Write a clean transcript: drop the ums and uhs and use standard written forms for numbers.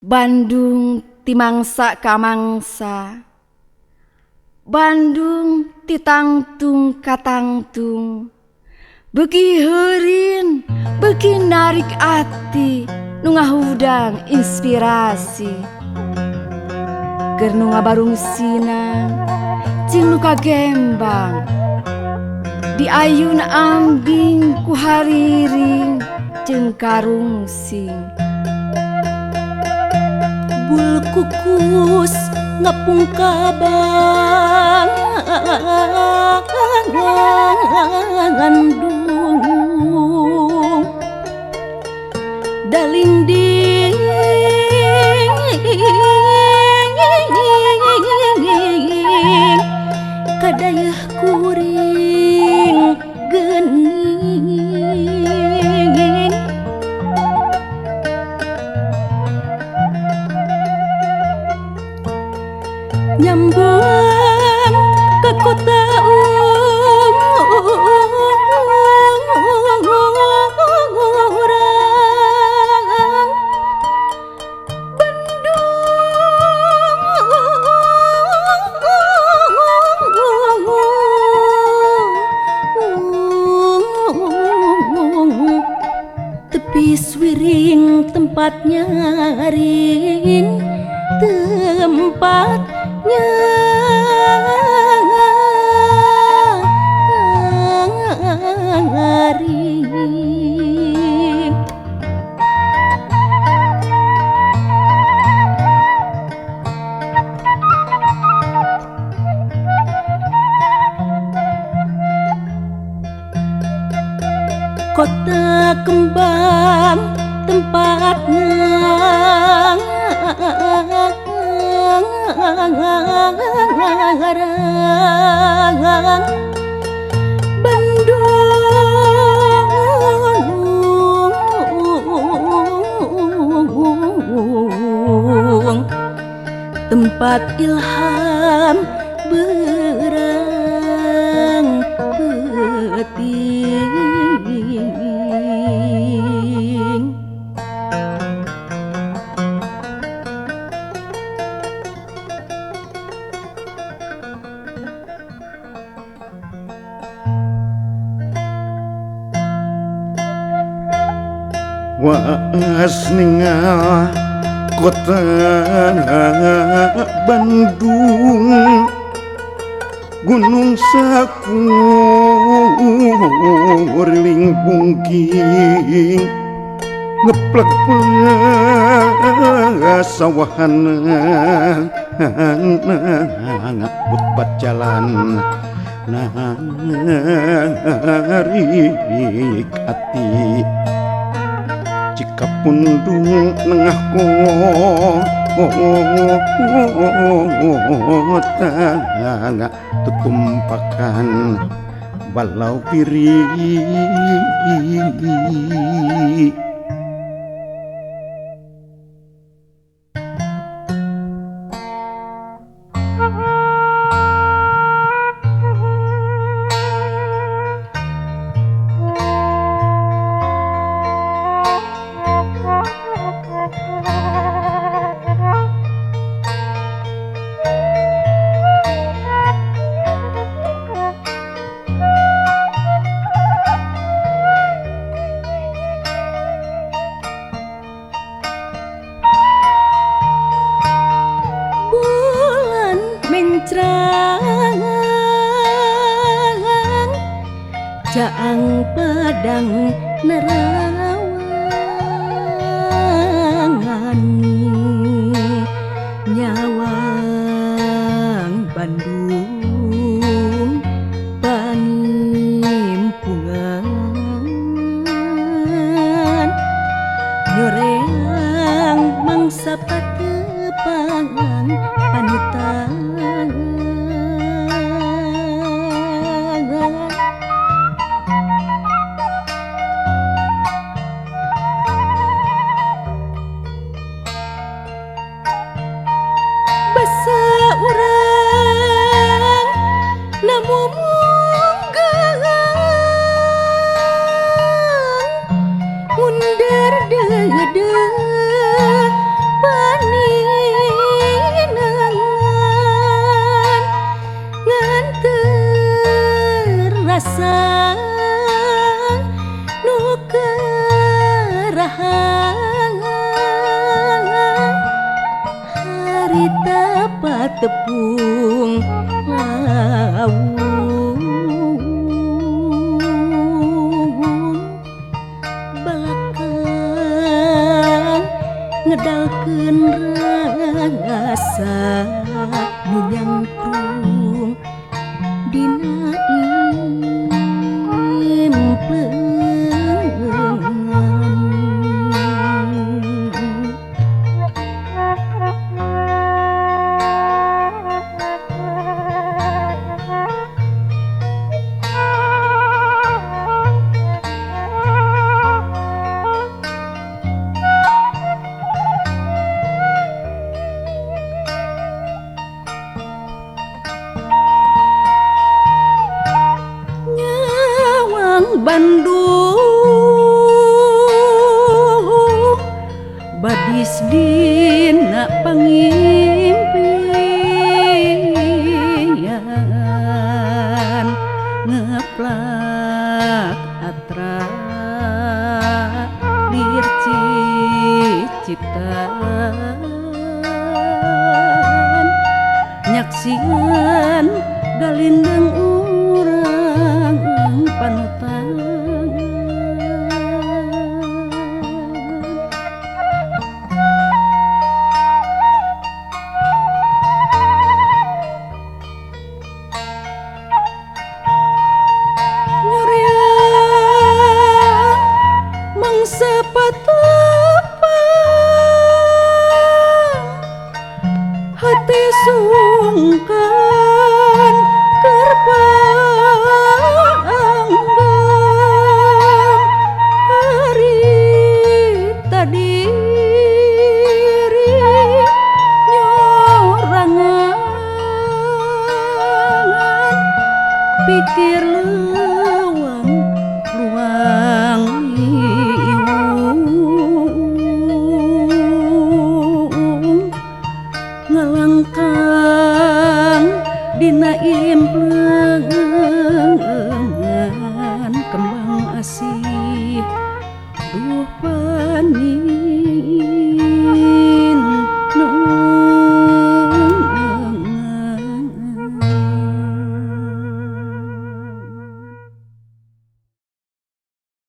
Bandung ti mangsa ka mangsa, Bandung ti tangtung ka tangtung, beuki heurin beuki narik ati nu ngahudang inspirasi. Keur nu ngabarungsina cing nu kagembang, diayun ambing ku hariring jeung karungsing. Bul kukus ngapung kabang Bandung, dalinding kadayeuh kuring geuning. Nyambung ke kota urang Bandung, tepi swiring tempat nyaring, tempat nyaring. Kota kembang tempat ngarang Bandung, tempat ilham berang peuting. Waas ningal kota Bandung, Gunung Saku riling bungking, ngeplek pasawahana ngabut jalan narik ati. Cikapundung nengah kota tutumpakan walau piri. Caang padang nerawangan nyawang Bandung pangimpungan, nyoreang mangsa patepang panutan. Basa urang namu munggang mundur deudeuh. tepung laun balakang ngedalkeun rasa nu nyangkrung dina implengan. Bandung badis dina pangimpian ngeplak atra lir ciciptaan nyaksian galindeng urang panutan. Hati sungkan kerpanggang hari tadi nyorangan pikir lewang luang ngalangkang dina implengan kembang asih duh panis.